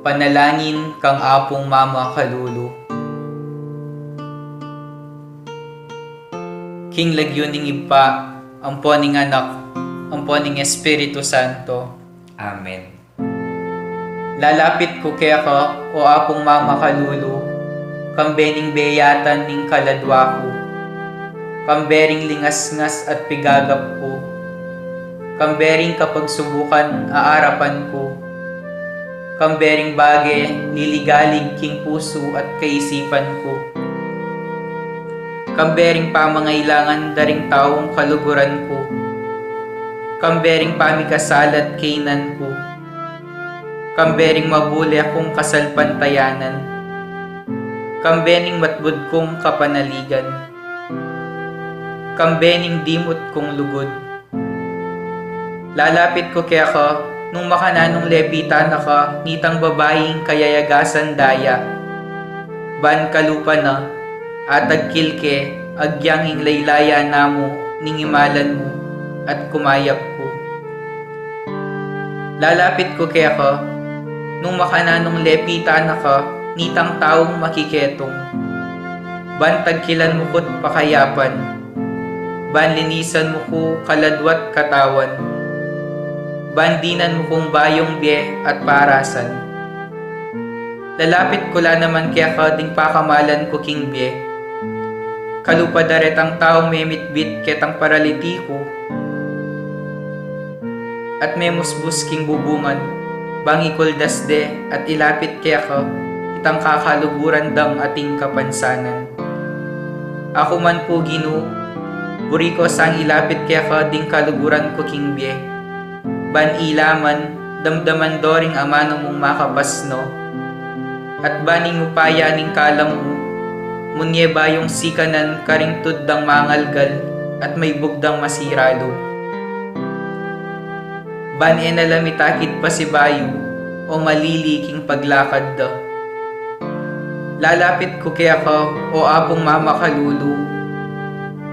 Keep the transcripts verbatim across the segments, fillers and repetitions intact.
Panalangin kang Apung Mama Kalulu. King lagyu ning Ibpa, ampo ning Anak, ampo ning Espiritu Santo. Amen. Lalapit ku keka, o Apung Mama Kalulu, kambe ning beyatan ning kaladwa ku, kambe ring lingasngas at pigagap ku, kambe ring kapagsubukan a arapan ku, kambe ring bage liligalig king pusu at kaisipan ku, kambe ring pamangailangan da ring taung kaluguran ku, kambe ring pamikasala't kaynan ku, kambe ring mabule kung kasalpantayanan, kambe ning matbud kung kapanaligan, kambe ning dimut kung lugud. Lalapit ku keka, nung makananung lepitan na ka nitang babaing kayayagasan daya. Ban kalupa na, atagkil ke, agyang ing laylaya namu ning imalan mu, at kumayap ku. Lalapit ku keka, nung makananung lepitan na ka nitang taung makiketung. Ban tagkilan mu ku't pakayapan, ban linisan mu ku kaladwa't katawan, ban dinan mu kung bayung bie at parasan. Lalapit ku la naman keka ding pakamalan ku king bie. Kalupa da retang taung memitbit ketang paralitiku at memusbus king bubungan, bang ikuldas de at ilapit keka itang kakaluguran dang ating kapansanan. Aku man pu Ginu, buri ku sang ilapit keka ding kaluguran ku king bie. Ban ila man, damdaman do ring amanu mung makapasno. At ban ing upaya ning kalam mu, munye bayung sikanan karing tud dang mangalgal at maibug dang masira lub. Ban e na la mitakid pasibayu o malili king paglakad da. Lalapit ku keka, o Apung Mama Kalulu,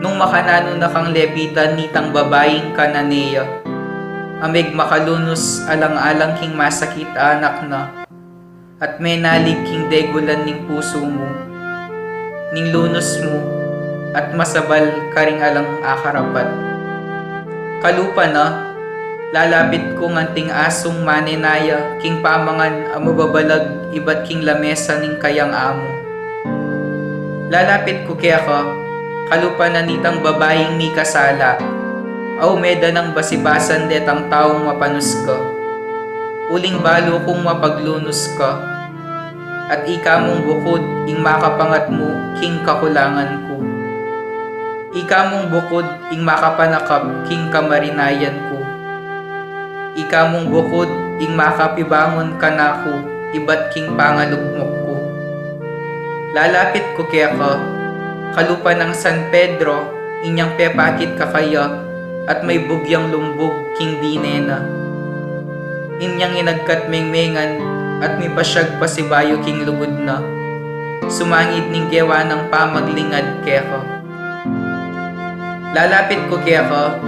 nung makananu na kang lepitan nitang babaing Cananea, a megmakalunus alang-alang king masakit a anak na, at menalig king degulan ning pusu mu, ning lunus mu, at masabal karing alang akarapat. Kalupa na, lalapit ku nganting asung manenaya king pamangan a mababalag ibat king lamesa ning kayang amu. Lalapit ku keka, kalupa na nitang babaing mikasala, a ume da nang basibasan detang taung mapanus ka. Uling balu kung mapaglunus ka, at ika mung bukud ing makapangatmu king kakulangan ku. Ika mung bukud ing makapanakap king kamarinayan ku. Ika mung bukud ing makapibangun kanaku ibat king pangalugmok ku. Lalapit ku keka, kalupa nang San Pedro, inyang pepakit kakaya at maibug yang lumbug king dine na. Inyang inagkat mengmengan at mipasyag pasibayu king lugud na, sumangid ning gewa nang pamaglingad keka. Lalapit ku keka,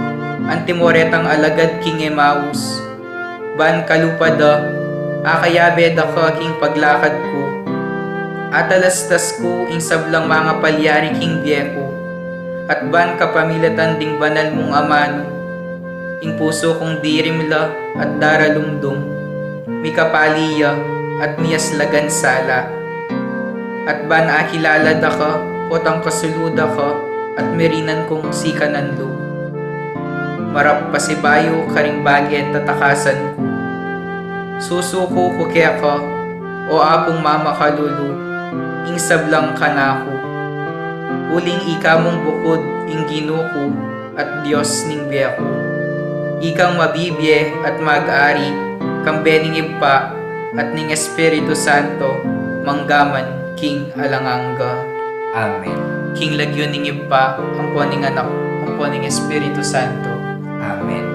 antimo retang alagad king Emaus, ban kalupa da, akayabe da ka king paglakad ku. Atalastas ku ing sablang mangapalyari king bie ku, at ban kapamilatan ding banal mung amanu, ing pusu kung dirimla at daralumdum, mikapali ya at miyaslagan sala. At ban akilala da ka, potang kasulu da ka, at mirinan kung sikanan lub. Marap pasibayu karing bage tatakasan ku. Susuku ku keka, o Apung Mama Kalulu, ing sablang kanaku. Uling ika mung bukud ing Ginu ku at Dios ning bie ku. Ikang mabibie at mag-ari, kambe ning Ibpa, at ning Espiritu Santo, manggaman king alang angga. Amen. King lagyu ning Ibpa, ampo ning Anak, ampo ning Espiritu Santo. Amen.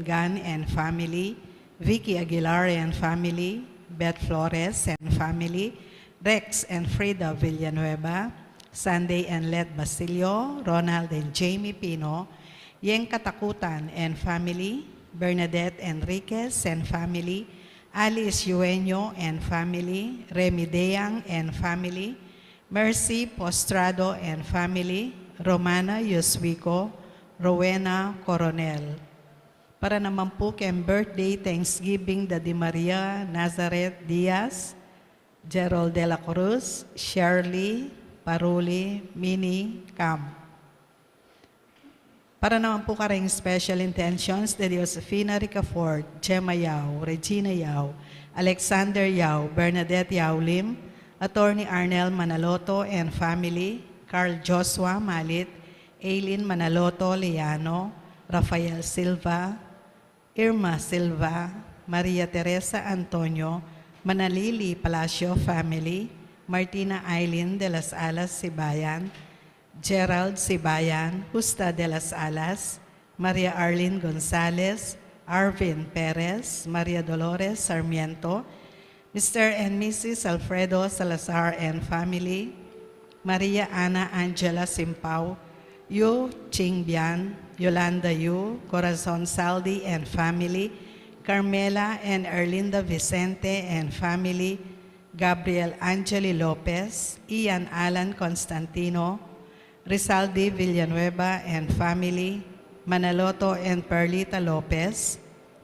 Gan and family, Vicky Aguilar and family, Beth Flores and family, Rex and Frida Villanueva, Sunday and Let Basilio, Ronald and Jamie Pino, Yeng Katakutan and family, Bernadette Enriquez and family, Alice Yueño and family, Remy Deang and family, Mercy Postrado and family, Romana Yoswico, Rowena Coronel. Para naman pu keng birthday Thanksgiving da di Maria Nazareth Diaz, Gerald de la Cruz, Shirley Paruli, Minnie Cam. Para naman pu kareng special intentions da di Josefina Ricafort, Gemma Yao, Regina Yao, Alexander Yao, Bernadette Yao Lim, Attorney Arnel Manaloto and family, Carl Joshua Malit, Aileen Manaloto Liano, Rafael Silva, Irma Silva, Maria Teresa Antonio, Manalili Palacio family, Martina Aileen de las Alas Sibayan, Gerald Sibayan, Justa de las Alas, Maria Arlene Gonzalez, Arvin Perez, Maria Dolores Sarmiento, Mister and Missus Alfredo Salazar and family, Maria Ana Angela Simpao, Yu Ching Bian, Yolanda Yu, Corazon Saldi and family, Carmela and Erlinda Vicente and family, Gabriel Angeli Lopez, Ian Alan Constantino, Rizaldi Villanueva and family, Manaloto and Perlita Lopez,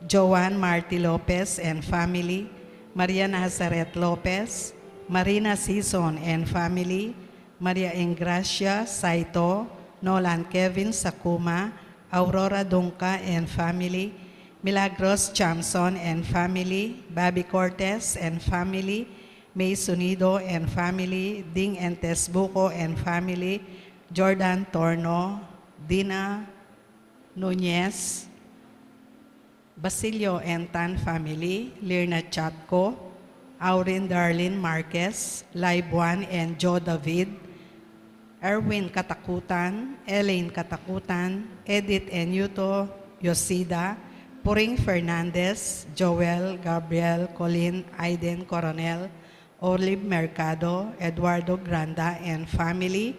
Joan Marty Lopez and family, Maria Nazareth Lopez, Marina Sison and family, Maria Engracia Saito, Nolan Kevin Sakuma, Aurora Dunca and family, Milagros Chamson and family, Bobby Cortez and family, May Sunido and family, Ding and Tess Buco and family, Jordan Torno, Dina Nunez, Basilio and Tan family, Lirna Chatco, Aurin Darlene Marquez, Lai Buan and Joe David, Erwin Katakutan, Elaine Katakutan, Edith and Yuto Yosida, Puring Fernandez, Joel, Gabriel, Colin, Aiden Coronel, Olive Mercado, Eduardo Granda and family,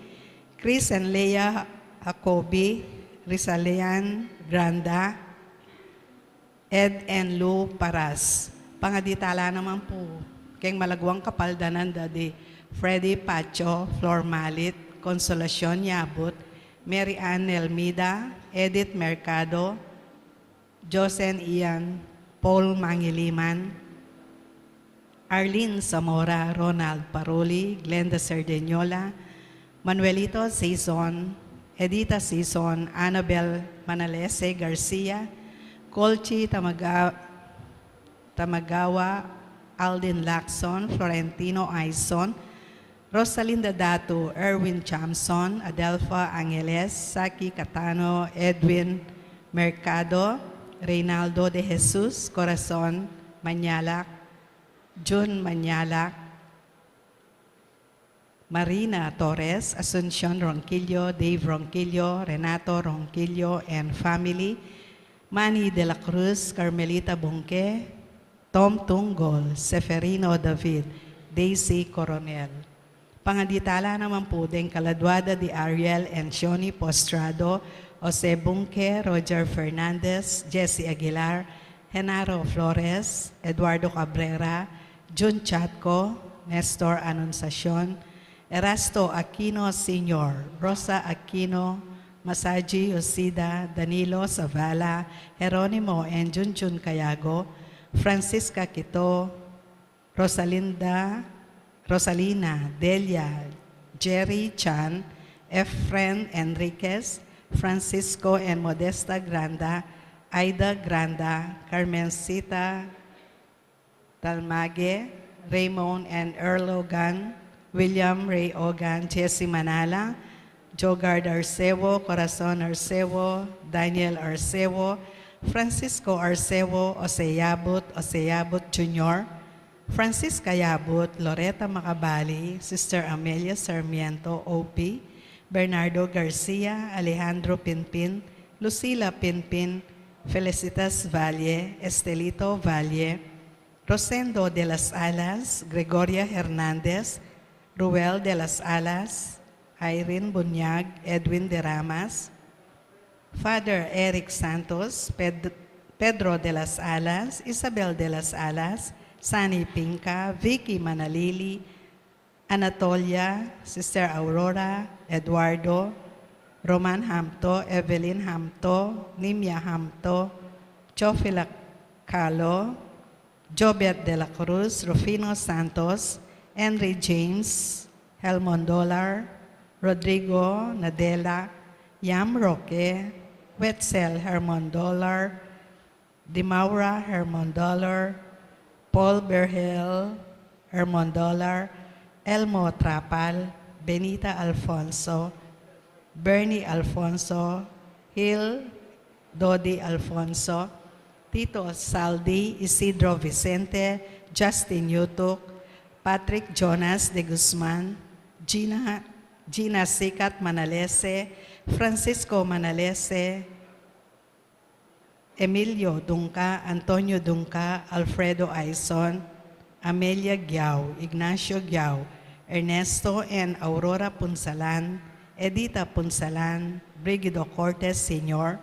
Chris and Leah Jacobi, Rizalian Granda, Ed and Lou Paras. Pangaditala naman pu keng malagwang kapaldanan da di Freddy Pacho, Flor Malit, Consolacion Yabut, Mary Ann Nelmida, Edith Mercado, Josen Ian, Paul Mangiliman, Arlene Zamora, Ronald Paruli, Glenda Cerdeñola, Manuelito Sison, Edita Sison, Annabel Manalese Garcia, Colchi Tamaga-, Tamagawa, Alden Lacson, Florentino Aison, Rosalinda Datu, Erwin Chamson, Adelfa Angeles, Saki Catano, Edwin Mercado, Reynaldo de Jesus, Corazon Mañalac, Jun Mañalac, Marina Torres, Asuncion Ronquillo, Dave Ronquillo, Renato Ronquillo and family, Manny de la Cruz, Carmelita Bunque, Tom Tunggol, Seferino David, Daisy Coronel. Pangaditala naman pu deng kaladua da di Ariel and Shoni Postrado, Jose Bunque, Roger Fernandez, Jesse Aguilar, Genaro Flores, Eduardo Cabrera, Jun Chatco, Nestor Anunciacion, Erasto Aquino Senior, Rosa Aquino, Masaji Yosida, Danilo Zavala, Jeronimo and Junjun Cayago, Francisca Quito, Rosalinda, Rosalina, Delia, Jerry Chan, Efren Enriquez, Francisco and Modesta Granda, Aida Granda, Carmencita Talmague, Raymond and Earl Ogan, William Ray Ogan, Jesse Manala, Jogard Arcevo, Corazon Arcevo, Daniel Arcevo, Francisco Arcevo, Jose Yabut, Jose Yabut Junior, Francisca Yabut, Loretta Macabali, Sister Amelia Sarmiento, O P, Bernardo Garcia, Alejandro Pinpin, Lucila Pinpin, Felicitas Valle, Estelito Valle, Rosendo de las Alas, Gregoria Hernandez, Ruel de las Alas, Irene Bunyag, Edwin de Ramas, Father Eric Santos, Ped-, Pedro de las Alas, Isabel de las Alas, Sani Pinca, Vicky Manalili, Anatolia, Sister Aurora, Eduardo, Roman Hamto, Evelyn Hamto, Nimia Hamto, Chofila Kahlo, Jobet de la Cruz, Rufino Santos, Henry James, Helmond Dolar, Rodrigo Nadela, Yam Roque, Wetzel Hermond Dolar, Dimaura Hermond Dolar, Paul Berhel Hermond Dolar, Elmo Trapal, Benita Alfonso, Bernie Alfonso, Hil Dodi Alfonso, Tito Saldi, Isidro Vicente, Justin Yutuk, Patrick Jonas de Guzman, Gina, Gina Sikat Manalese, Francisco Manalese, Emilio Dungca, Antonio Dungca, Alfredo Aison, Amelia Giao, Ignacio Giao, Ernesto and Aurora Punsalan, Edita Punsalan, Brigido Cortes Senior,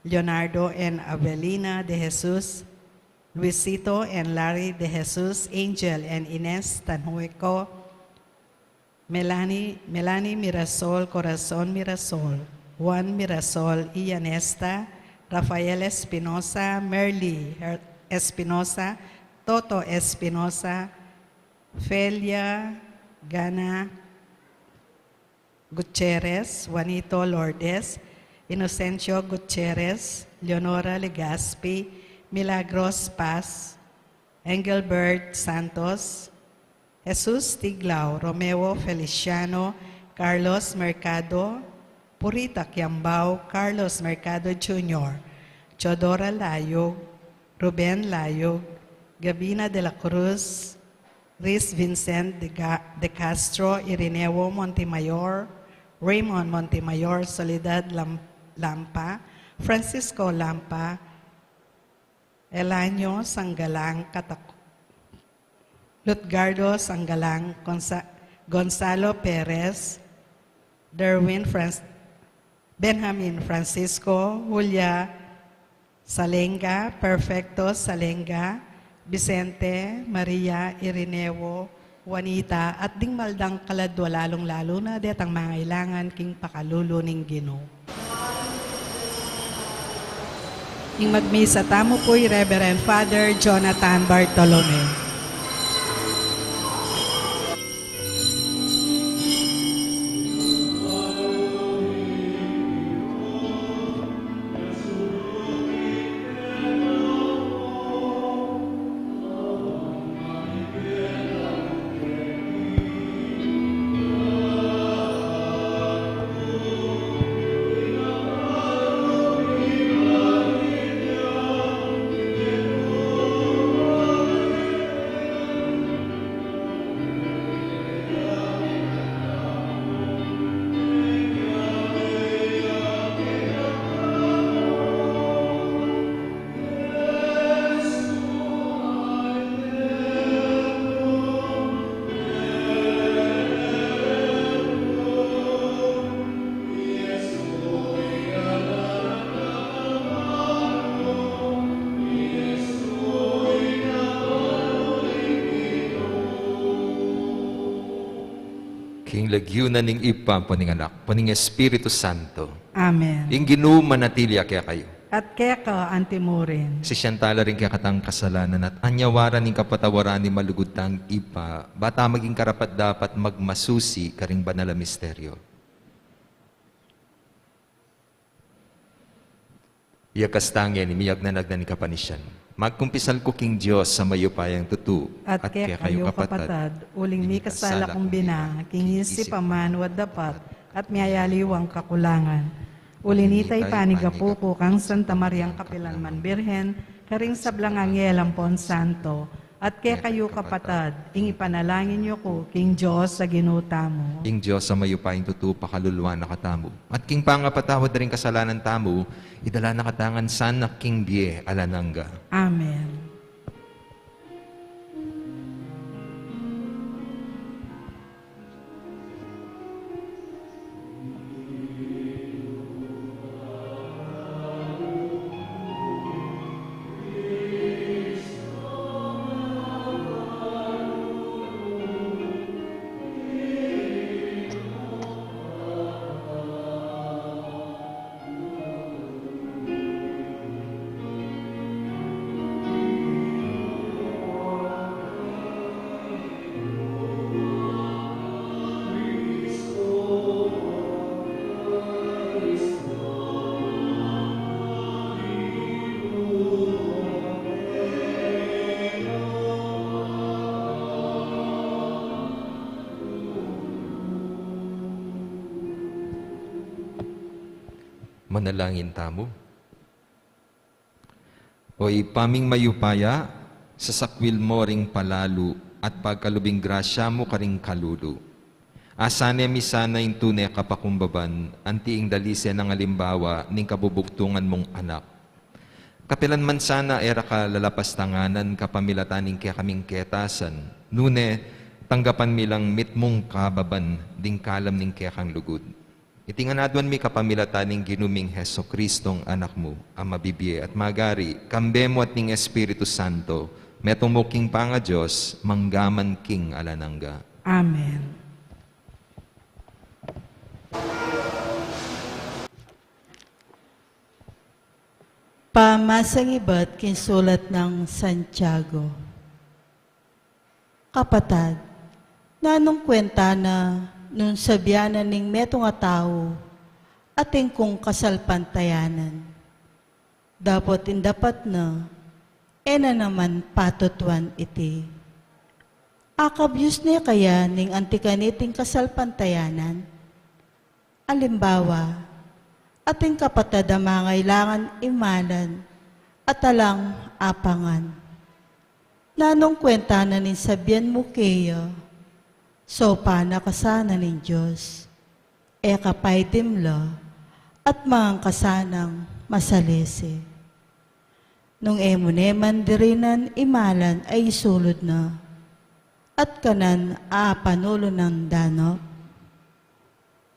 Leonardo and Avelina de Jesus, Luisito and Larry de Jesus, Angel and Ines Tanhueco, Melanie, Melanie Mirasol, Corazon Mirasol, Juan Mirasol, Ian Esta, Rafael Espinosa, Merly Her-, Espinosa, Toto Espinosa, Felia Gana Gutierrez, Juanito Lourdes, Inocencio Gutierrez, Leonora Legaspi, Milagros Paz, Engelbert Santos, Jesus Tiglao, Romeo Feliciano, Carlos Mercado, Purita Kiambao, Carlos Mercado Junior, Teodora Layug, Ruben Layug, Gabina de la Cruz, Riz Vincent de Ga-, de Castro, Irineo Montemayor, Raymond Montemayor, Soledad Lam-, Lampa, Francisco Lampa, Elanio Sanggalang Katak-, Lutgardo Sanggalang, Gonza-, Gonzalo Perez, Derwin Franz-, Benjamin Francisco, Julia Salenga, Perfecto Salenga, Vicente, Maria, Irineo, Juanita, at ding maldang kaladwa, lalung-lalu na detang mangailangan king pakalulu ning Ginu. Ing magmisa tamu pu i Reverend Father Jonathan Bartolome. King lagyu na ning Ibpa, ampo ning Anak, ampo ning Espiritu Santo. Amen. Ing Ginu manatili ya kekayu. At keka antimurin. Sisian tala ring kekatang kasalanan at anyawaran ing kapatawaran ning malugud tang Ibpa, ba ta maging karapat-dapat magmasusi karing banal a misteryo. Yakas tang ini, miyagnanag na ning kapanisian. Magkumpisal ku king Dios a mayupayang tutu, at kekayu kapatad, uling mikasala kung bina, king isip, amanu at dapat, at miyayaliwang kakulangan. Uli nita, ipanigapu ku kang Santa Mariang kapilanman Birhen, karing sablang anghel ampon santo, At kekayu, kapatad, ing ipanalangin yu ku king Dios a Ginu tamu. Ing Dios a mayupayang tutu pakaluluan na katamu. At king pangapatawad da ring kasalanan tamu, idala na katamu ngan sana king bie alang angga. Amen. Manalangin tamu. O Ibpa ming mayupaya, sasakwil mu ring palalu at pagkalub ing grasya mu karing kalulu. Asane mi sana ing tune kapakumbaban, anti ing dalise nang alimbawa ning kabubugtungan mung anak. Kapilan man sana e ra ka lalapastanganan kapamilatan ning kekaming ketasan, nune tanggapan mi lang mitmung kababan ding kalam ning kekang lugud. Iti ngan aduan mi kapamilatan ning Ginu ming Jesucristong Anak mu, a mabibie at magari, kambe mu at ning Espiritu Santo, metung mu king pangaDios, mangga man king alang angga. Amen. Pamasang ibat king sulat nang Santiago. Kapatad, nanung kwenta na nung sabian na ning metung a tau, atin kung kasalpantayanan? Dapot ing dapat na, e na naman patutuan iti. Akabyus ne kaya ning anti kaniting kasalpantayanan? Alimbawa, ating kapatad a mangailangan imalan at alang apangan. Nanung kwenta na ning sabian mu keya, saupan na ka sana ning Dios, e ka pay dimla, at mangan ka sanang masalese. Nung e mu ne man dirinan imalan a isulud na, at kanan apanulu nang danap?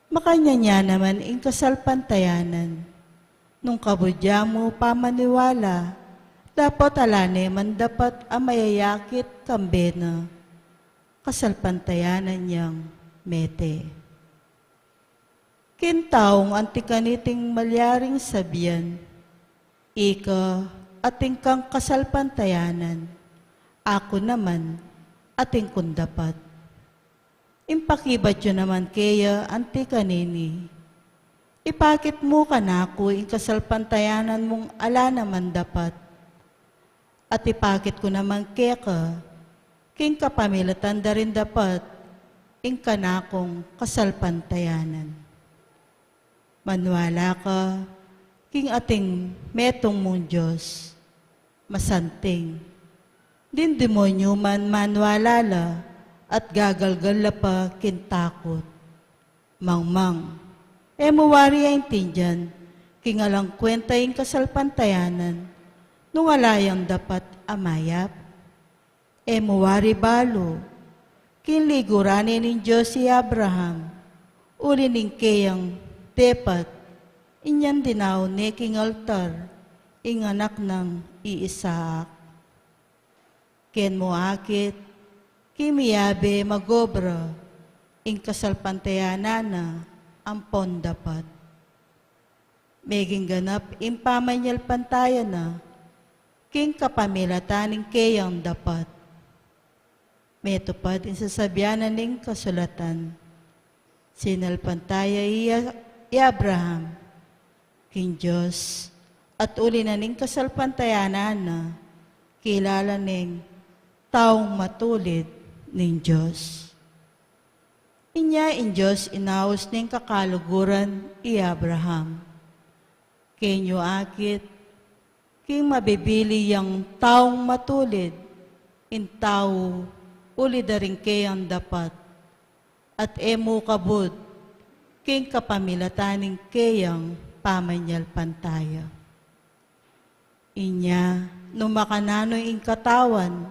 Makanyan ya naman ing kasalpantayanan. Nung kabud ya mu pamaniwala, dapot ala ne man dapat a mayayakit kambe na, kasalpantayanan yang mete. King taung anti kaniting malyaring sabian, ika atin kang kasalpantayanan, aku naman atin kung dapat. Impakibat yu naman keya anti kanini. Ipakit mu kanaku ing kasalpantayanan mung ala naman dapat. At ipakit ku naman keka, king kapamilatan da rin dapat, ing kanakung kasalpantayanan. Maniwala ka, king ating metung mung Dios, masanting. Ding demonyu man maniwala la, at gagalgal la pa king takut. Mangmang, e mu wari aintindian, king alang kwenta ing kasalpantayanan, nung ala yang dapat a mayap? E mu wari balu, king liguran ne ning Dios i Abraham, uli ning keyang depat, inyang dinaun ne king altar, ing anak nang i Isaac. Ken mu akit, king miyabe magobra, ing kasalpantayanan na ampon dapat. Meging ganap ing pamanyalpantaya na, king kapamilatan ning keyang dapat. Metupad ing sasabian na ning kasulatan. Sinalpantaya i, i Abraham king Dios, at uli na ning kasalpantayanan na, kilala neng taung matulid ning Dios. Inya ing Dios inaus ning kakaluguran i Abraham. Ken yu akit, king mabibili yang taung matulid, ing tau uli da ring keyang dapat, at e mu kabud king kapamilatan ning keyang pamanyalpantaya. Inya, nu makananu ing katawan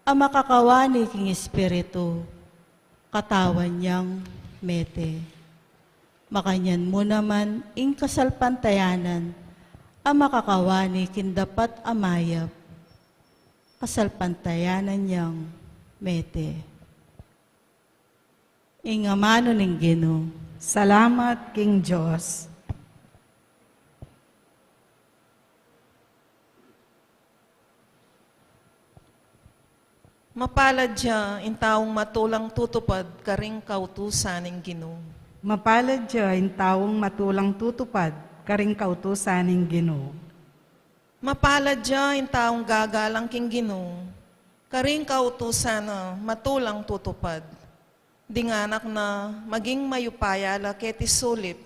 a makakawani king Espiritu, katawan yang mete. Makanyan mu naman ing kasalpantayanan a makakawani king dapat a mayap, kasalpantayanan yang mete. Ing amanu ning Ginu. Salamat king Dios. Mapalad ya ing taung matulang tutupad karing kautusan ning Ginu. Mapalad ya ing taung matulang tutupad karing kautusan ning Ginu. Mapalad ya ing taung gagalang king Ginu, karing kautusan na matulang tutupad. Ding anak na maging mayupaya la keti sulip,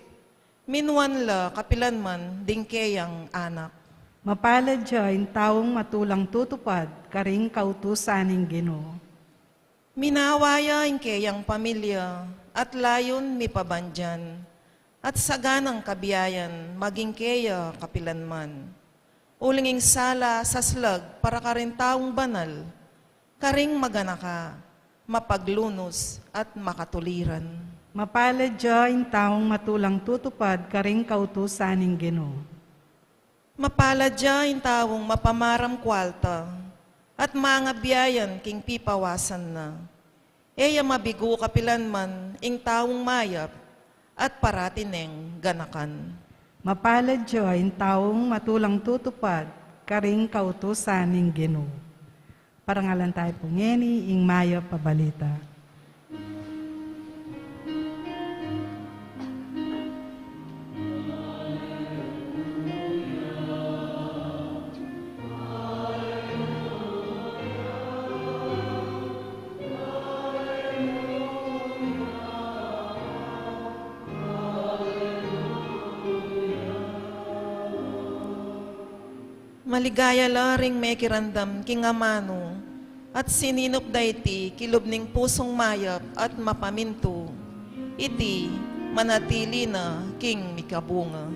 minuan la kapilanman ding keyang anak. Mapalad ya ing taung matulang tutupad karing kautusan ning Ginu. Minawa ya ing keyang pamilya at layun mipabandian, at saganang kabiayan maging keya kapilanman. Uling ing sala saslag para karing taung banal, karing maganaka, mapaglunus, at makatuliran. Mapalad ya ing taung matulang tutupad karing kautusan ning Ginu. Mapalad ya ing taung mapamaram kwalta at mangabiayan king pipawasan na. E ya mabigu kapilanman ing taung mayap at parati neng ganakan. Mapalad ya ing taung matulang tutupad karing kautusan ning Ginu. Parangalan tayu pu ngeni ing mayap a balita. Maligaya la ring mekiramdam king amanu at sininup da iti king lub ning pusung mayap at mapamintu. Iti manatili na king mikabunga.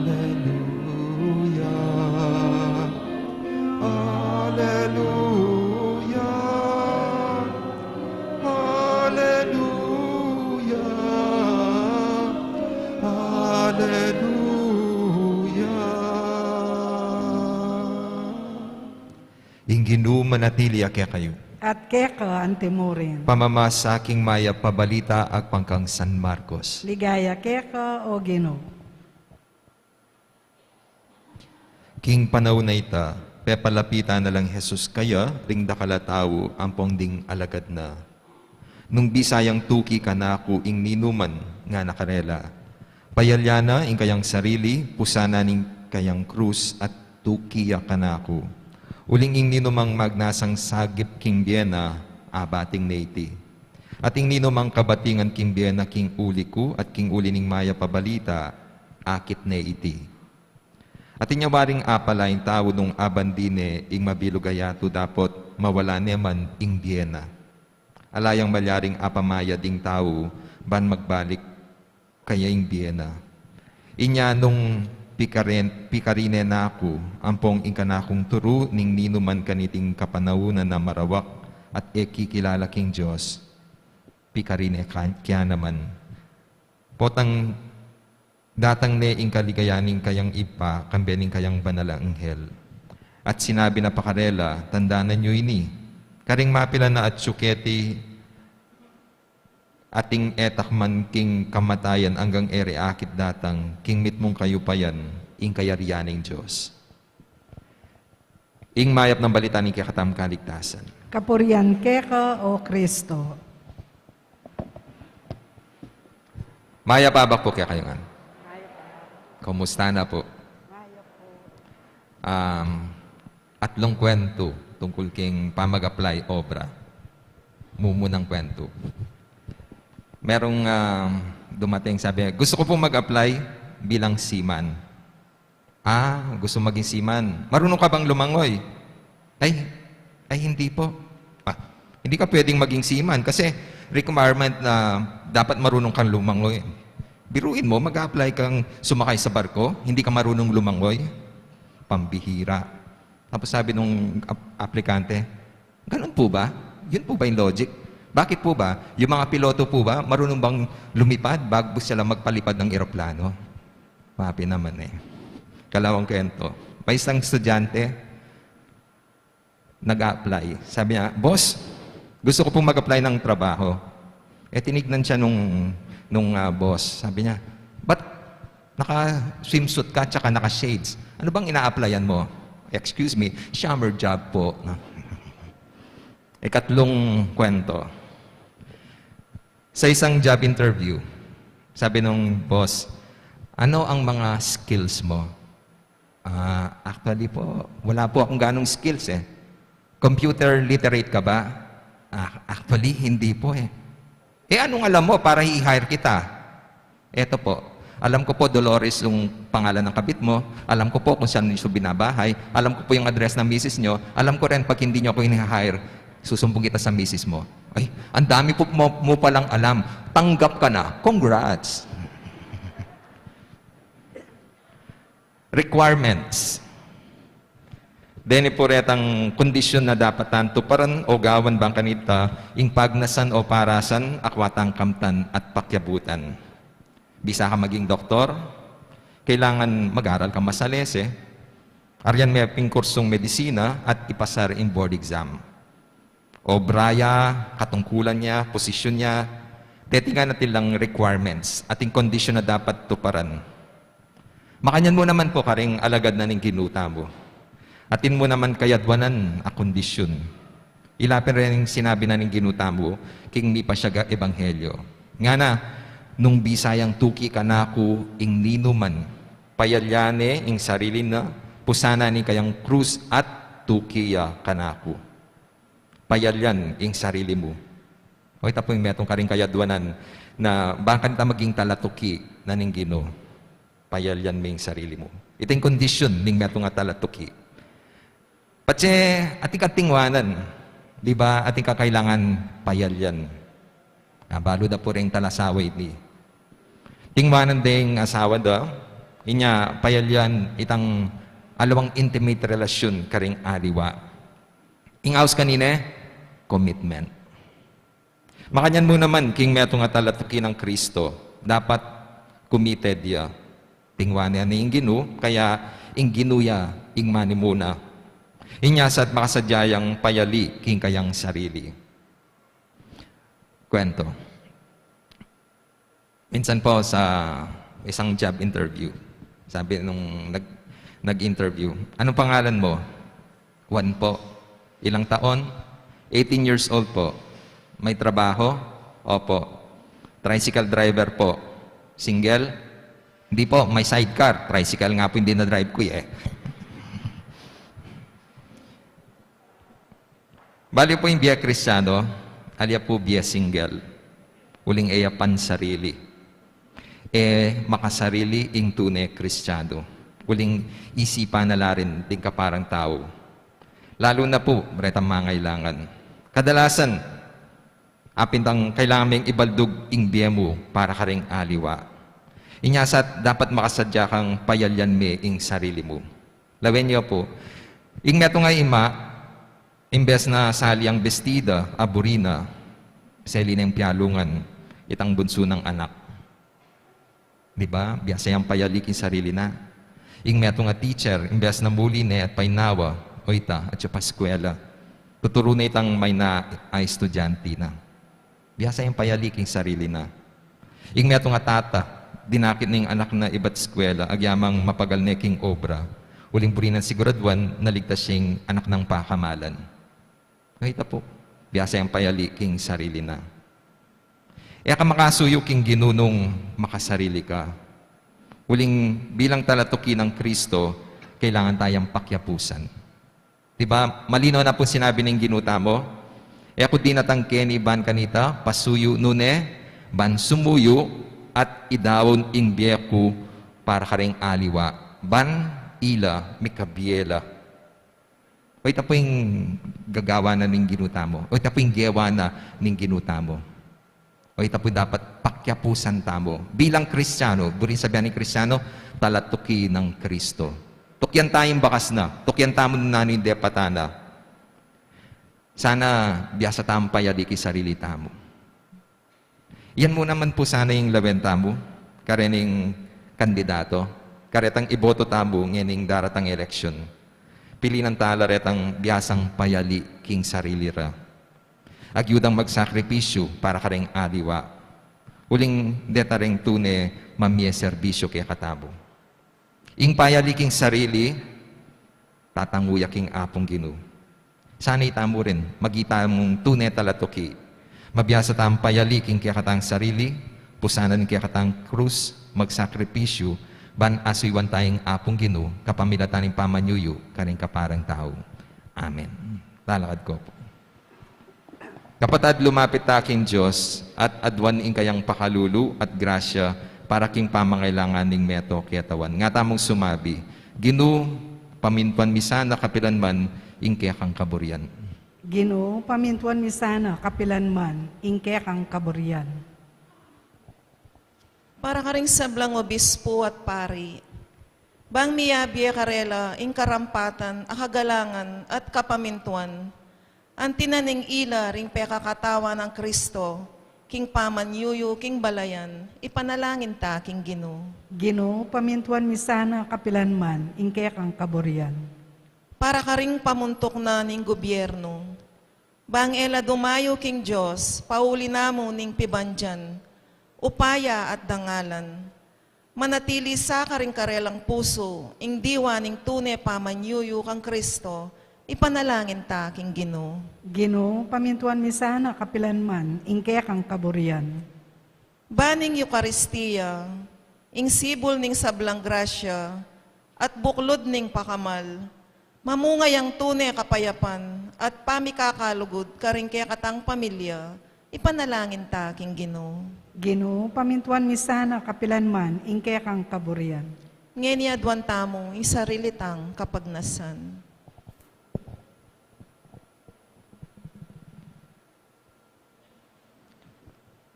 Aleluya. Aleluya. Aleluya. Ing Ginu manatili ya kekayu. At keka antimurin. Pamamasa king mayap a balita agpang kang San Marcos. Ligaya keka, O Ginu. King panaun a ita, pepalapitan na lang Jesus kaya ring dakal a tau ampong ding alagad na. Nung bisa yang tuki kanaku ing ninuman, ngana karela, payalya na ing kayang sarili, pusan na ing kayang krus at tuki ya kanaku. Uling ing ninumang magnasang sagip king bie na, abating ne iti. At ing ninumang kabatingan king bie na king uli ku at king uli ning mayap a balita, akit ne iti. At inya waring apala ing tau nung abandi ne ing mabilug a yatu dapot mawala ne man ing bie na. Ala yang malyaring apamayad ing tau ban magbalik kaya ing bie na. Inya nung pikaren-, pikarine na ku ampong ing kanakung turu ning ninuman kaniting kapanaunan a marawak at e kikilala king Dios, pikarine ka-, kaya naman. Potang datang ne ing kaligayan ning kayang Ibpa, kambe ning kayang banal a anghel. At sinabi na pa karela, tandanan yu ini, karing mapilan a atyu keti, ating e takman king kamatayan anggang e re akit datang king mitmung kayupayan ing kayarian ning Dios. Ing mayap nang balita ning kekatamung kaligtasan. Kapurian keka, O Kristo. Mayap a abak pu kekayu ngan. Kumusta na pu? Um, atlung kwentu tungkul king pamag-apply obra. Mumunang kwentu. Merong, um, dumating, sabi, "Gusto ko pong mag-apply bilang seaman." "Ah, gusto maging seaman. Marunong ka bang lumangoy?" "Ay, ay, hindi po." "Ah, hindi ka pwedeng maging seaman kasi requirement na dapat marunong kang lumangoy." Biruin mo, mag-a-apply kang sumakay sa barko, hindi ka marunong lumangoy? Pambihira. Tapos sabi nung ap-, aplikante, "Ganun po ba? Yun po ba yung logic? Bakit po ba? Yung mga piloto po ba, marunong bang lumipad bago sila magpalipad ng eroplano?" Mapi naman eh. Kalawang kwento. May isang estudyante, nag-a-apply. Sabi niya, "Boss, gusto ko pong mag-apply ng trabaho." Eh, tinignan siya nung, nung, ah, boss. Sabi niya, "Ba't naka-swimsuit ka tsaka naka-shades? Ano bang ina-applyan mo?" "Excuse me, summer job po." Ikatlung kwento. Sa isang job interview, sabi nung boss, "Ano ang mga skills mo?" "Ah, actually po, wala po akong ganong skills eh." "Computer literate ka ba?" "Ah, actually, hindi po eh." "Eh, anong alam mo para i-hire kita?" "Eto po, alam ko po Dolores yung pangalan ng kabit mo, alam ko po kung saan siya binabahay, alam ko po yung address ng misis nyo, alam ko rin pag hindi nyo ako ini-hire, susumbong kita sa misis mo." "Ay, ang dami po mo, mo palang alam. Tanggap ka na. Congrats." Requirements. Deni po retang kondisyon na dapat tang tuparan o gawan bang kanita ing pagnasan o parasan akwa tang kamtan at pakiabutan. Bisa ka maging doktor, kailangan mag-aral ka masalese. Aryan me ping kursung medisina at ipasar ing board exam. Obra ya, katungkulan ya, posisyon ya, tetingan atin lang requirements at ing kondisyon na dapat tuparan. Makanyan mu naman po karing alagad na ning Ginu tamu. Atin mu naman kayadwanan a kondisyon. Ila pin reng sinabi na ning Ginu tamu king mipasyag a ebanghelyo. Ngana, "Nung bisa yang tuki kanaku ing ninuman, payalya ne ing sarili na, pusanan ne ing kayang krus at tuki ya kanaku." Payalyan ing sarili mu. O, ita pu ing metung karing kayadwanan na bang kanita maging talatuki na ning Ginu. Payalyan me ing sarili mu. Ita ing kondisyon ning metung a talatuki. Patse atin kang tingwanan, di ba, atin kang kailangan payalyan. Ah, balu da pu ring talasawa ini. Tingwanan deng asawa da, inya payalyan itang alwang intimate relasyon karing aliwa. Ing aus kanine, commitment. Makanyan mu naman, king metung a talatuki nang Kristo, dapat committed ya. Tingwanan ne ing Ginu, kaya ing Ginu ya ing manimuna. Inya sa't makasadya yang payali king kayang sarili. Kwento. Minsan po sa isang job interview, sabi nung nag-, nag-interview, "Anong pangalan mo?" "Juan po." "Ilang taon?" "Eighteen years old po." "May trabaho?" "Opo." "Tricycle driver po." "Single?" "Hindi po, may sidecar. Tricycle nga po yung dinadrive ko eh." Bali po ing bie Kristiano, ali ya pu bie single. Uling e ya pansarili. E makasarili ing tune Kristiano. Uling isipan na la rin ding kaparang tau. Lalu na pu, retang mangailangan. Kadalasan, apin tang kailangan meng ibaldug ing bie mu para karing aliwa. Inya sa't dapat makasadya kang payalyan me ing sarili mu. Lawen yu pu, ing metung a ima, imbes na sali yang bestida a burina, seli neng pialungan itang bunsu nang anak. Di ba? Biasa yang payali king sarili na. Ing metung a teacher, imbes na muli ne at painawa, o ita, atyu pa eskwela. Tuturu ne itang mayna a estudyante na. Biasa yang payali king sarili na. Ing metung a tata, dinakit ne ing anak na ibat eskwela, agyamang mapagal ne king obra. Uling buri nang siguraduan na ligtas ya ing anak nang pakamalan. Ngeta pu, biasa yang payali king sarili na. E ka makasuyu king Ginu nung makasarili ka. Uling bilang talatuki nang Kristo, kailangan tayang pakiapusan. Di ba, malinaw na pung sinabi ning Ginu tamu, "E ku dinatang keni ban kanita pasuyu, nune ban sumuyu at idaun ing bie ku para karing aliwa, ban ila mikabie la." O, ita pu ing gagawan na ning Ginu tamu. O, ita pu ing gewa na ning Ginu tamu. O, ita pu dapat pakiapusan tamu. Bilang Kristiyanu, buring sabian ning Kristiyanu, talatuki nang Kristo. Tukyan tayung bakas na, tukyan tamu nanu ing depatan na. Sana biasa tamung payali king sarili tamu. Yan mu naman pu sana ing lawen tamu, karening kandidato, karetang iboto tamu ngening daratang eleksyon. Pilinan tala retang biasang payali king sarili ra. Agyudang magsakripisyu para kareng aliwa. Uling deta reng tune mamie serbisyu kekatamu. Ing payali king sarili, tatangu ya king Apung Ginu. Sana itamu rin, maging tamung tune talatuki. Mabiasa tamung payali king kekatang sarili, pusanan ing kekatang krus, magsakripisyu, ban asuyuan taya ing Apung Ginu, kapamilatan ning pamanyuyu, karing kaparang tau. Amen. Lalakad ku pu. Kapatad, lumapit ta king Dios at aduan ing kayang pakalulu at grasya para king pamangailangan ning meto ketawan. Nga tamung sumabi, "Ginu, pamintuan mi sana kapilan man ing kekang kaburian." Ginu, pamintuan mi sana kapilan man ing kekang kaburian. Para karing sablang obispo at pari, bang miyabie karela ing karampatan a kagalangan at kapamintuan, anti na ning ila ring pekakatawan nang Kristo, king pamanyuyu king balayan, ipanalangin ta king Ginu. Ginu, pamintuan mi sana kapilan man ing kekang kaburian. Para karing pamuntuk na ning gubyernu, bang e la dumayu king Dios, pauli namu ning pibandian, upaya at dangalan. Manatili sa karing karelang pusu, ing diwa ning tune pamanyuyu kang Kristo, ipanalangin ta king Ginu. Ginu, pamintuan mi sana kapilan man, ing kekang kaburian. Ban ing Eukaristia, ing sibul ning sablang grasya, at buklud ning pakamal, mamunga yang tune kapayapan at pamikakalugud karing kekatang pamilya, ipanalangin ta king Ginu. Ginu, pamintuan mi sana kapilan man ing kekang kaburian. Ngeni aduan tamu ing sarili tang kapagnasan.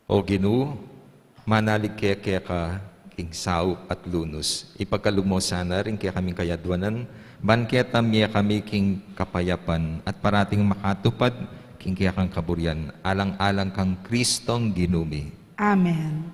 O Ginu, manalig kami keka king saup at lunus. Ipagkalub mu sana ring kekaming kayadwanan, ban keta mie kami king kapayapan at parating makatupad king kekang kaburian, alang-alang kang Kristong Ginu mi. Amen.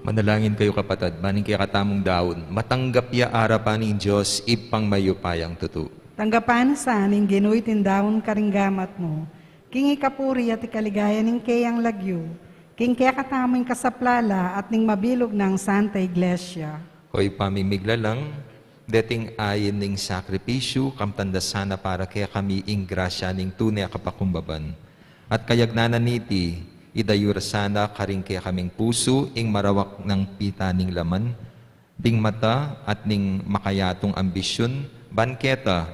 Manalangin kayu, kapatad, ban ing kekatamung daun matanggap ya arapan ning Dios, Ibpang mayupayang tutu. Tanggapan na sa ning Ginu iting daun karing gamat mu, king ikapuri at ikaligaya ning keyang lagyu, king kekatamung kasaplalan at ning mabilug nang Santa Iglesia. O Ibpa ming miglalang, Deting ain ning sakripisyu, kamtan da sana para kekami ing grasya ning tune a kapakumbaban. At kayagnanan niti, idayu ra sana karing kekaming pusu ing marawak nang pita ning laman, ding mata at ning makayatung ambisyun, ban keta,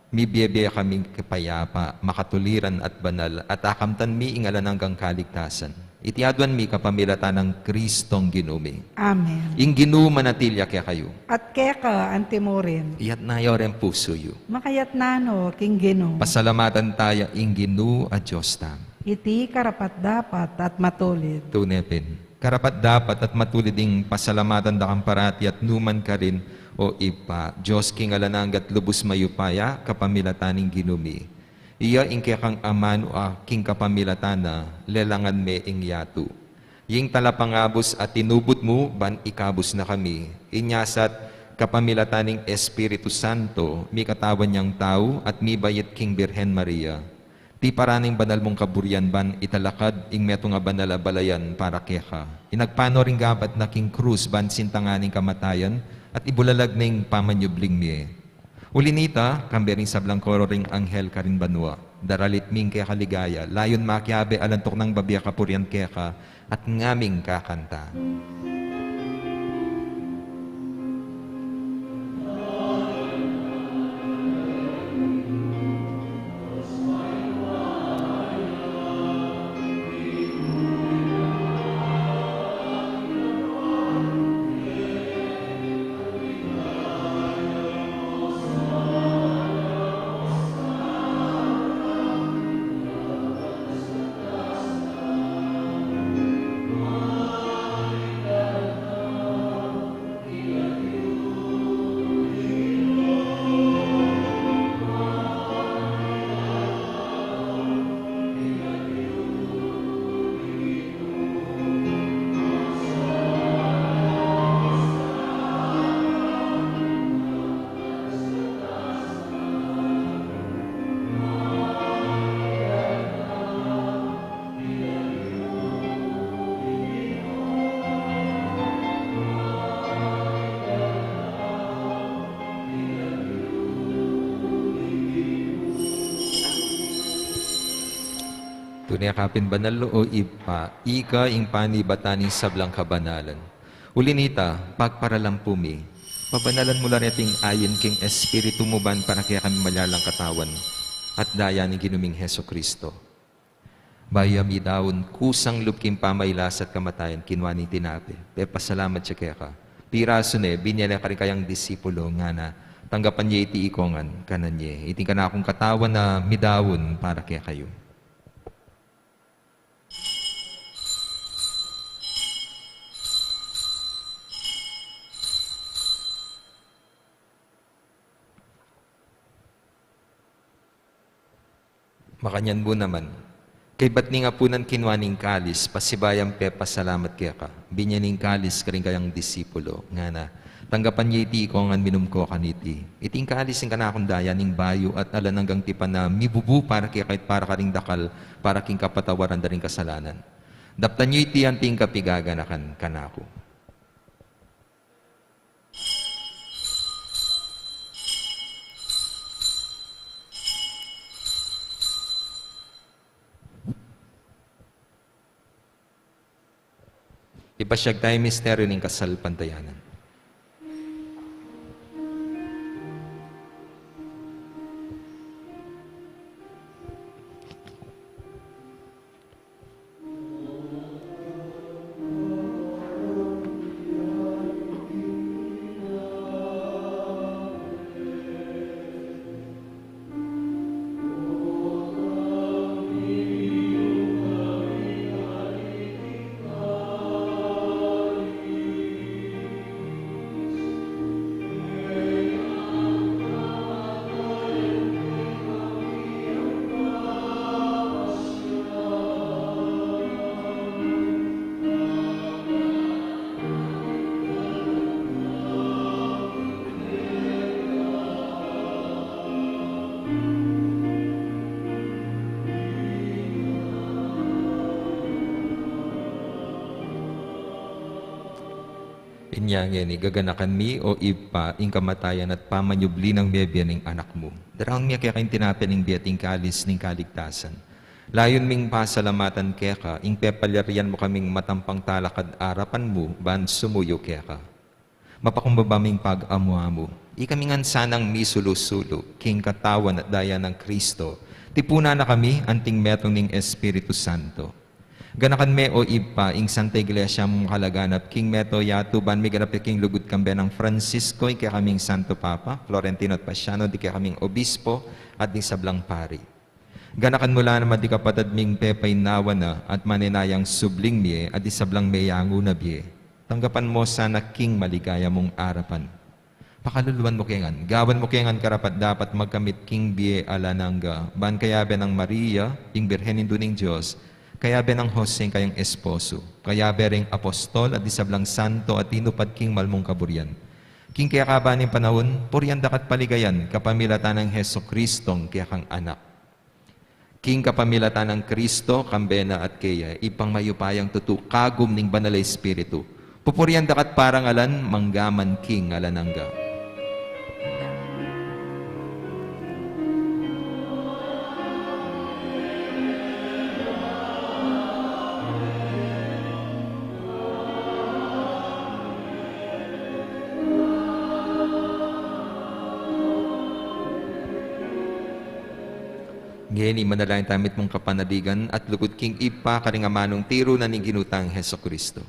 mibie-bie kaming kapayapa, makatuliran at banal, at akamtan mi ing alang anggang kaligtasan. Iti aduan mi kapamilatan nang Kristong Ginu mi. Amen. Ing Ginu manatili ya kekayu. At keka antimurin. Iyatna yu ring pusu yu. Makayatna no king Ginu. Pasalamatan taya ing Ginu a Dios tamu. Iti karapat-dapat at matulid. Tune pin. Karapat-dapat at matulid ing pasalamatan da kang parati at numan karin, O Ibpa, Dios king alang angga at lubus mayupaya, kapamilatan ning Ginu mi. Iya ing kekang amanu a king kapamilatan na, lelangan me ing yatu. Ing talapangabus a tinubud mu, ban ikabus na kami. Inya sa at kapamilatan ning Espiritu Santo, mikatawan yang tau at mibait king Birhen Maria. Tiparan ing banal mung kaburian ban italakad ing metung a banal a balayan para keka. Inagpano ring gabat na king krus ban sintangan ing kamatayan at ibulalag na ing pamanyubling mie. Uli nita, kambe ring sablang koro ring anghel karin banua, daralit mi ing keka ligaya, layun makiabe alang tuknang babie kapurian keka, at ngaming kakanta. Tune ka pin banal, o Ibpa, ika ing panibatan ning sablang kabanalan. Uli nita, pagparalampu mi, pabanalan mu la reting ain king Espiritu mu ban para kekami malyalang katawan at daya ning Ginu ming Jesucristo. Bayu ya midaun, kusang lub king pamailas at kamatayan, kinua ne ing tinape, pepasalamat ya keka, pirasu ne, binie ne karing kayang disipulo, ngana, tanggapan ye iti ikongan, kanan ye, iti ing kanakung katawan a midaun para kekayu. Makanyan mu naman, kaybat ning apunan kinua ne ing kalis, pasibayu yang pepasalamat keka, binie ne ing kalis karing kayang disipulo, ngana, tanggapan ye iti ikongan, minum ko kaniti. Iti ing kalis ning kanakung daya ning bayu at alang anggang tipan a mibubu para kekayu at para karing dakal, para king kapatawaran da ring kasalanan. Daptan ye iti anting kapigaganakan kanaku. Ipasyag taya ing misteryu ning kasalpantayanan. Inya ngeni, gaganakan mi, o Ibpa, ing kamatayan at pamanyubli nang mebie ning Anak mu. Daraun mi keka ing tinape ning bie at ing kalis ning kaligtasan. Layun ming pasalamatan keka ing pepalyarian mu kaming matampang talakad arapan mu ban sumuyu keka. Mapakumbaba ming pag-amu-amu, ikami ngan sanang misulu-sulu king katawan at daya nang Kristo, tipunan na kami anting metung ning Espiritu Santo. Ganakan me, o Ibpa, ing Santa Iglesia mung makalaganap king meto yatu, ban miganap ya king lugud kambe nang Francisco, ing kekaming Santo Papa, Florentino at Paciano, ding kekaming Obispo, at ding sablang pari. Ganakan mu la naman ding kapatad ming pepainawa na at maninayang subling mie at ding sablang meyangu na bie. Tanggapan mu sana king maligaya mung arapan. Pakaluluan mu ke ngan, gawan mu ke ngan karapat-dapat magkamit king bie alang angga, ban kayabe nang Maria, ing Birhen Indu ning Dios, kayabe nang Jose, ing kayang esposo, kayabe ring apostol at ding sablang santo at tinupad king mal mung kaburian, king kekaba ning panaun, purian da ka at paligayan kapamilatan nang Jesucristo, ing kekang Anak. King kapamilatan nang Kristo, kambe na at keya, Ibpang mayupayang tutu, kagum ning Banal a Espiritu, pupurian da ka at parangalan, mangga man king alang angga. Ngeni, manalangin tamu mitmung kapanaligan at lugud king Ibpa karing amanung tiru na ning Ginu tang Jesucristo.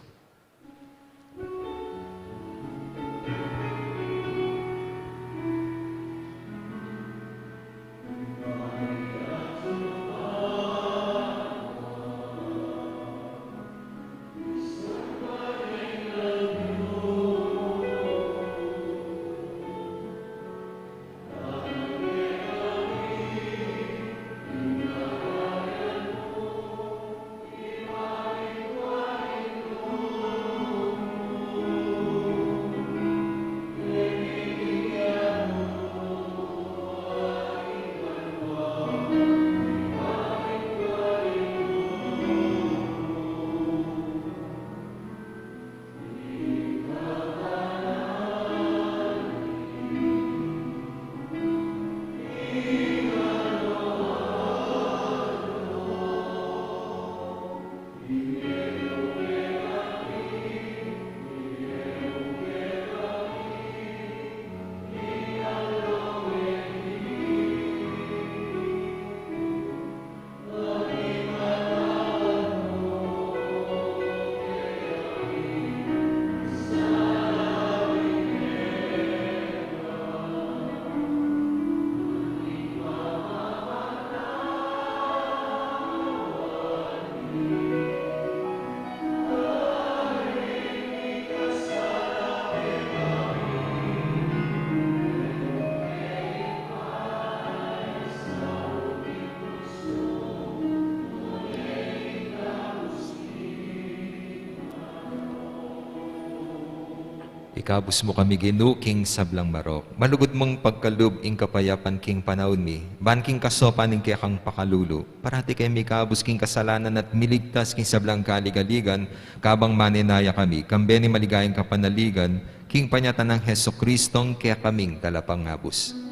Ikabus mu kami, Ginu, king sablang marok. Malugud mung pagkalub ing kapayapan king panaun mi, ban king kasopan ning kekang pakalulu, parati kami ikabus king kasalanan at miligtas king sablang kaligaligan, kabang maninaya kami kambe ning maligayang kapanaligan, king panyatang nang Jesucristong kekaming Talapangabus.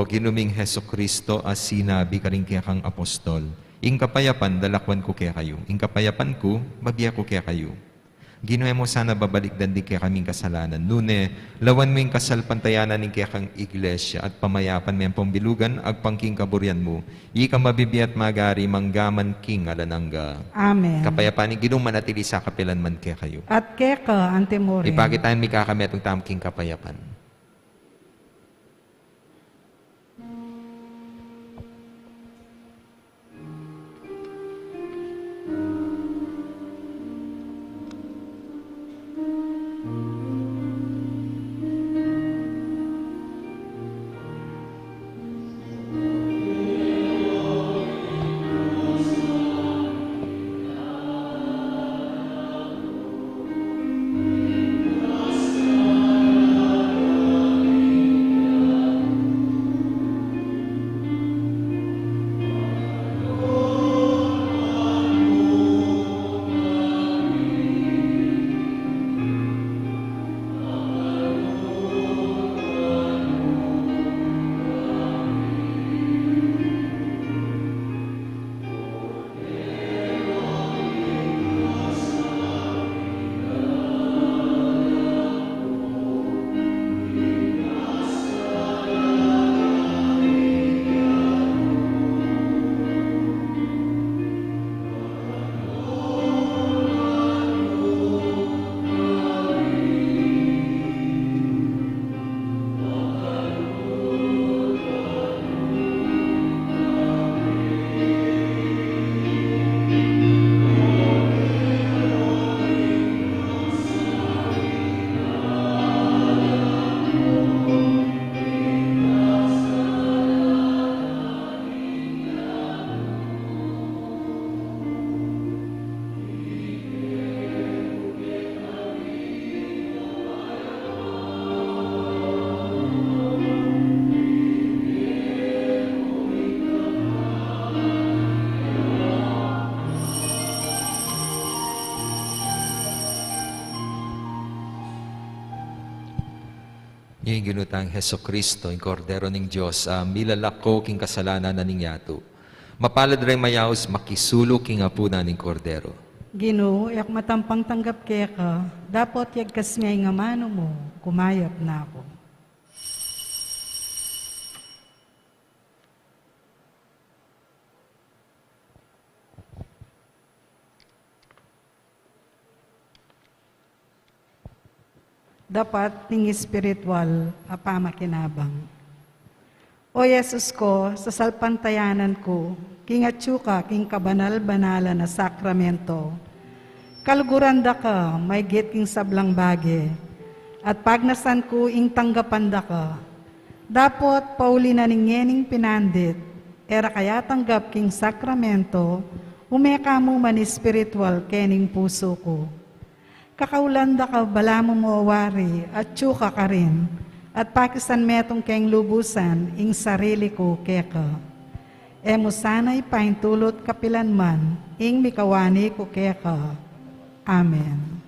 O Ginu ming Jesucristo, a sinabi karing kekang apostol, "Ing kapayapan dalakwan ku kekayu, ing kapayapan ku babie ku kekayu." Ginu, e mu sana babalikdan ding kekaming kasalanan, nune lawan mu ing kasalpantayanan ning kekang Iglesia at pamayapan me ampong bilugan agpang king kaburian mu, ika mabibie at magari mangga man king alang angga. Amen. Kapayapan ning Ginu manatili sa kapilan man kekayu. At keka antimurin. Ipakit tamu ing mikakametung tamu king kapayapan. Ginu tang Jesucristo, ing Kordero ning Dios, a milalako king kasalanan na ning yatu. Mapalad reng mayaus makisulu king apunan ning Kordero. Ginu, e ku matampang tanggap keka, dapot yagkas me ing amanu mu, kumayap na ku. Dapat ning espiritual a pamakinabang. O Jesus ko, sasalpantayanan ku king atyu ka king kabanal-banalan a sakramento. Kaluguran da ka maygit king sablang bage, at pagnasan ku ing tanggapan da ka. Dapot pauli na ning ngening pinandit, e ra ka yatanggap king sakramento, ume ka mu man espiritual kening pusu ku. Kakaulan da ka, balamu mu wari, atyu ka karin, at pakisan metung keng lubusan ing sarili ku keka. E mu sana ipaintulut kapilan man ing mikawani ku keka. Amen.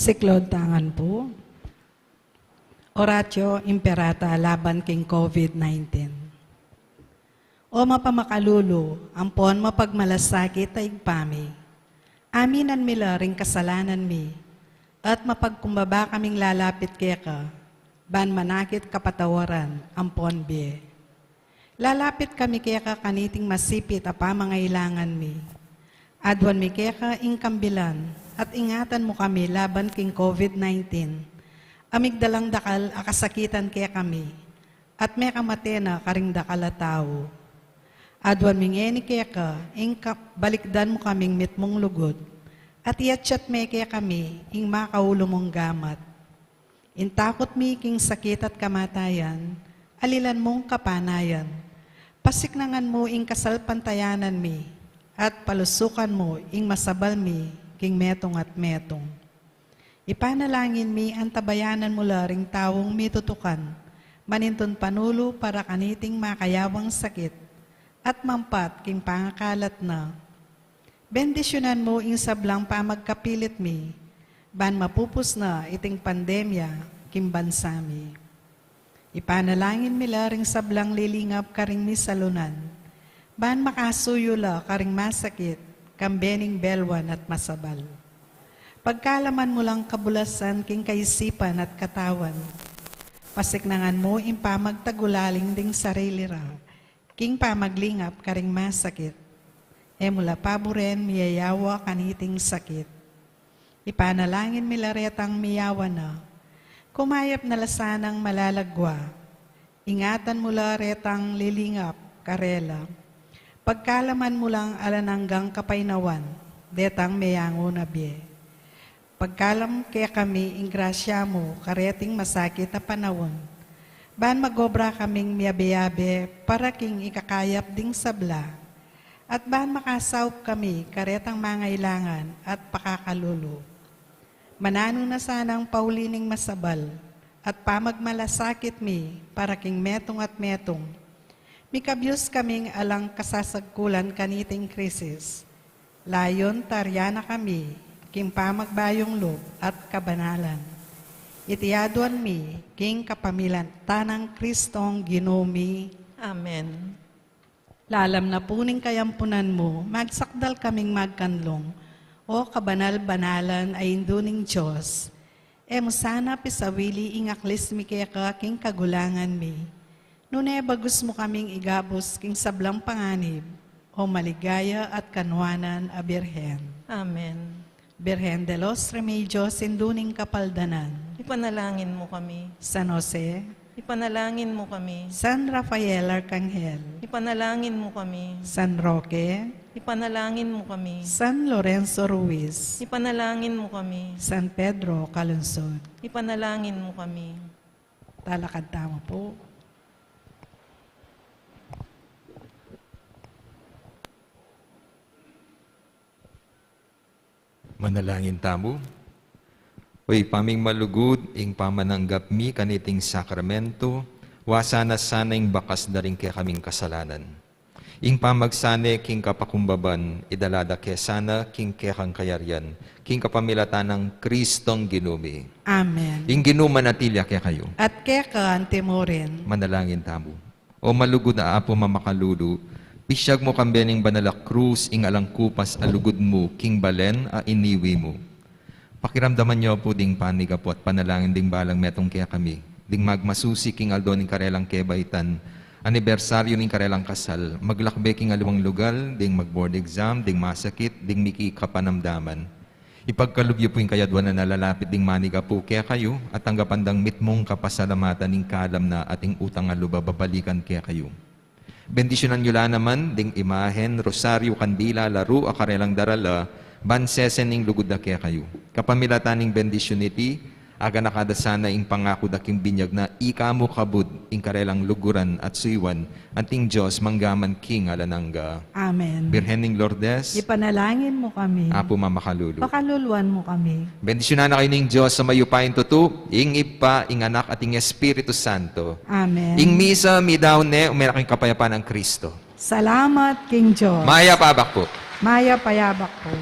Siklaud tangan pu. Oratio Imperata laban king COVID nineteen. O mapamakalulu, ampon mapagmalasakit a Ibpa mi, aminan mi la ring kasalanan mi, at mapagkumbaba kaming lalapit keka, ban manakit kapatawaran ampon bie. Lalapit kami keka kaniting masipit a pamangailangan mi. Aduan mi keka ing kambilan, at ingatan mu kami laban king COVID nineteen, a migdalang dakal a kasakitan kekami, at mekamate na karing dakal a tau. Aduan mi ngeni keka ing ka-, balikdan mu kaming mitmung lugud, at iyatyat me kekami ing makaulu mung gamat. Ing takut mi king sakit at kamatayan, alilan mung kapanayan. Pasiknangan mu ing kasalpantayanan mi, at palusukan mu ing masabal mi king metung at metung. Ipanalangin mi antabayanan mu la ring taung mitutukan, manintun panulu para kaniting makayawang sakit, at mampat king pangakalat na. Bendisyunan mu ing sablang pamagkapilit mi, ban mapupus na iting pandemya king bansa mi. Ipanalangin mi la ring sablang lilingap karing misalunan, ban makasuyu la karing masakit, kambe ning belwan at masabal. Pagkalaman mu lang kabulasan king kaisipan at katawan. Pasiknangan mu ing pamagtagulaling ding sarili ra, king pamaglingap karing masakit. E mu la paburen miyayawa kaniting sakit. Ipanalangin mi la retang miyawa na. Kumayap na la sanang malalagwa. Ingatan mu la retang lilingap karela. Pagkalaman mu lang alang anggang kapaynawan, detang meyangu na bie. Pagkalam kekami ing grasya mu kareting masakit a panaun, ban magobra kaming miyabe-yabe para king ikakayap ding sabla, at ban makasaup kami karetang mangailangan at pakakalulu. Mananu na sanang pauli ning masabal at pamagmalasakit mi para king metung at metung. Mikabyus kaming alang kasasagkulan kaniting krisis. Layun taryan na kami king pamagbayung lub at kabanalan. Iti aduan mi king kapamilatan nang Kristong Ginu mi. Amen. Lalam na pu ning kayampunan mu, magsakdal kaming magkanlung, O kabanal-banalan a Indu ning Dios. E mu sana pisawili ing aklis mi keka king kagulangan mi, nune bagus mu kaming igabus king sablang panganib, O maligaya at kanuanan a Birhen. Amen. Birhen de los Remedios, Indu ning Kapaldanan. Ipanalangin mu kami. San Jose. Ipanalangin mu kami. San Rafael Arkanghel. Ipanalangin mu kami. San Roque. Ipanalangin mu kami. San Lorenzo Ruiz. Ipanalangin mu kami. San Pedro Calungsod. Ipanalangin mu kami. Talakad tamu pu. Manalangin tamu. O Ibpa ming malugud, ing pamananggap mi kaniting sakramento, wasana sana ing bakas da ring kekaming kasalanan. Ing pamagsane king kapakumbaban, idala da ke sana king kekang kayarian, king kapamilatan nang Kristong Ginu mi. Amen. Ing Ginu manatili ya kekayu. At keka antimurin. Manalangin tamu. O malugud a Apu mamakalulu, pisyag mu kambe ning banal a krus ing alang kupas a lugud mu king balen a iniwi mu. Pakiramdaman yu pu ding panigapu at panalangin ding balang metung kekami, ding magmasusi king aldo ning karelang kebaitan, anibersaryu ning karelang kasal, maglakbe king aliwang lugal, ding mag-board exam, ding masakit, ding miki kapanamdaman. Ipagkalub yu pu ing kayadwanan a lalapit ding manigapu kekayu, at tanggapan dang mitmung kapasalamatan ing kalam na at ing utang a lub a babalikan kekayu. Bendisyunan yu la naman ding imahen, rosaryu, kandila, laru a karelang darala, ban sesen ning lugud da kekayu. Kapamilatan ning bendisyun iti, aganaka da sana ing pangaku da king binyag na ika mu kabud ing karelang luguran at suyuan, anting Dios mangga man king alang angga. Amen. Birhen ning Lourdes, ipanalangin mu kami. Apu mamakalulu, pakaluluan mu kami. Bendisyunan na kayu ning Dios a mayupayang tutu, ing Ibpa, ing Anak, at ing Espiritu Santo. Amen. Ing misa midaun ne, ume na kayung kapayapan nang Kristo. Salamat king Dios. Mayap a abak pu. Mayap a abak pu.